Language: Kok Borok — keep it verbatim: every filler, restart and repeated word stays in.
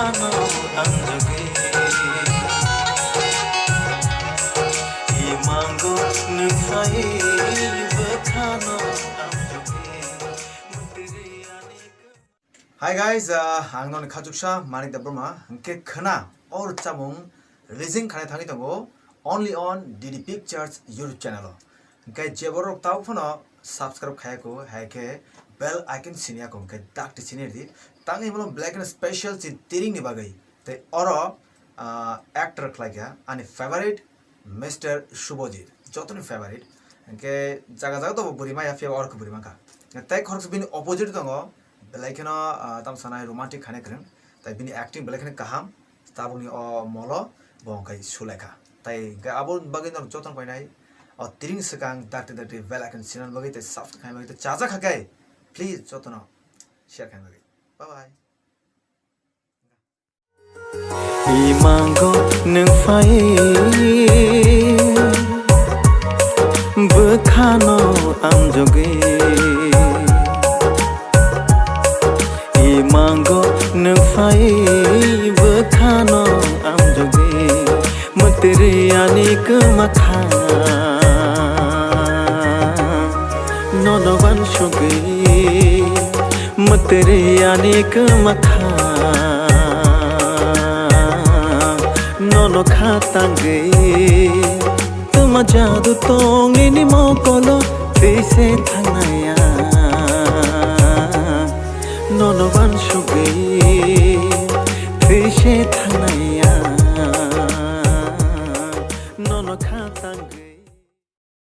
Ano ang jogwi imango nwng phai bwkhano ang jogwi. Hi guys, uh, ang noni khachuksa Manik Debbarma, hwnkhe khwna o rwchapmung releasing khanai thangwi tongo only on D D Pictures YouTube channel o. Hwnkhe je borok tabuk phano subscribe khayako, hai khe bell icon siniya ko, hwnkhe dakti sini ridi. Tangwi mano black and special si tiring ni bagwi. Tei oro, ah, actor khlaikha ani favorite Mister Subhajit, jotoni favorite. Hwnkhe jaga jaga to bo bwrwi maya, phiya bo oro khe bwrwi mankha. Tei khoroksa bini opposite tongo, belai kheno, ah, tamo sanai romantic khainai kwrwng. Tai bini acting belai kheno kaham. Tabukni o molo bo hwnkhe sulai kha. Tai hwnkhe abo bagwi norok jotono painai o tiring swkang dakti dakti bell icon sinani bagwi tei subscribe khaina bagwi tei chajak kha khe please jotono share khaina bagwi. Bye bye. Imango nwng phai bwkhano amjogwi. Imango nwng phai bwkhano amjogwi. Mwtwrwi ani kwmakha nono wansugwi. Mwtwrwi ani kwmakha nono kha tangwi. Twma jadu tong nini mokolo twi se thangnaya. Nono wansugwi twi se thangnaya. Nono kha tangwi.